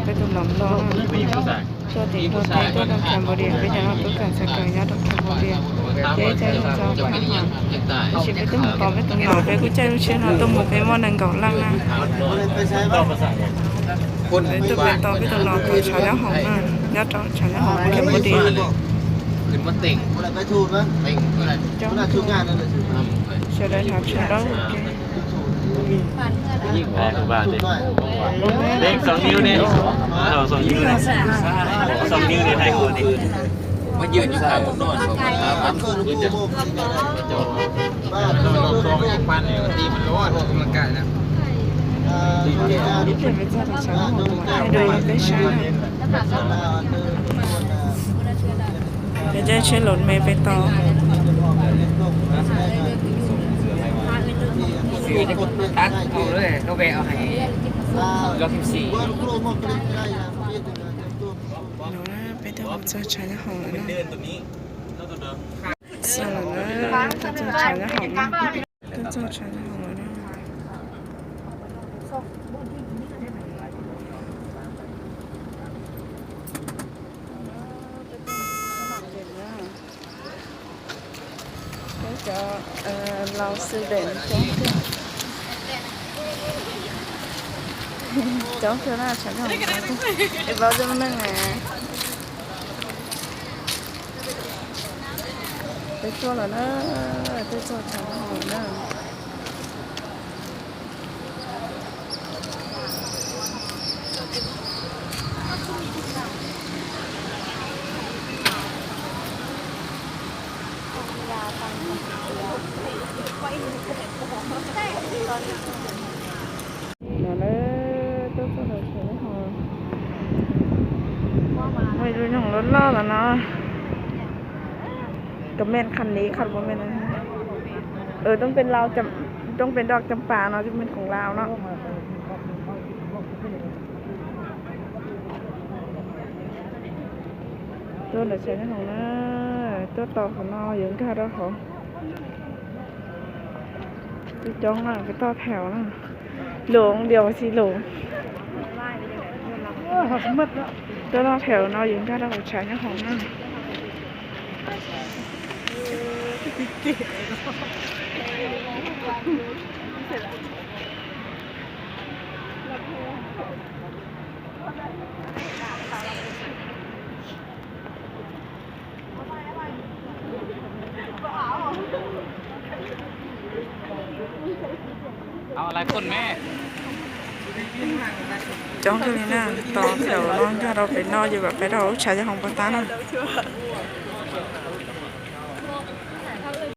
Peb tus nom no, tuaj tim tuaj teb tuaj rau Cambodia, peb cov no tuaj kawm txhais kawm nyob rau Cambodia, ces caij lub txoj hauv. Tab sis peb twb mus tos peb tus nom, peb kuj caij lub tsheb no tuaj mus, peb muaj nees nkaum leej na. Peb tuaj pem tos peb tus nom kawm tshav nyob hoom na, nyob rau tshav nyob hoom Cambodia. Coob, sawv daws nyob tsev dawb huv. Leej xaus nyuj ne, xaus nyuj ne, xaus nyuj ne, thaij kuv ne. Peb txog tom tshav nyob hoom, peb saib na. Peb caij tsheb lus me peb tau. Peb twb mus txog tshav nyob hoom lawm na. Txog lawm na, twb txog tshav nyob hoom na. Twb txog tshav nyob hoom lawm na. Peb cov laus xwb deem coob tiag. Coob tiag na, tshav nyob hoom coob tiag. Es paub coob neeg na. Peb tuaj lawm na, peb txog tshav nyob hoom lawm na. No na, tuaj txog lawm tshav nyob hoom. Muaj ib lub nroog loj loj ntawm no. Cov me khas ni khas puas me, roob pem doj Cam Pas no cov me khoom Laus no. Tuaj ntawm tshav nyob hoom na, tuaj tos qhov no yuav nkag rau hauv. Twb coob na, peb toj thev na. Lus dias tsis lus. Tuaj toj thev no yuav nkag rau hauv tshav nyob hoom na. Coob kawg li na, tos thev no nkag rau pem no yuav kom peb rau lub tshav nyob hoom puas tab na.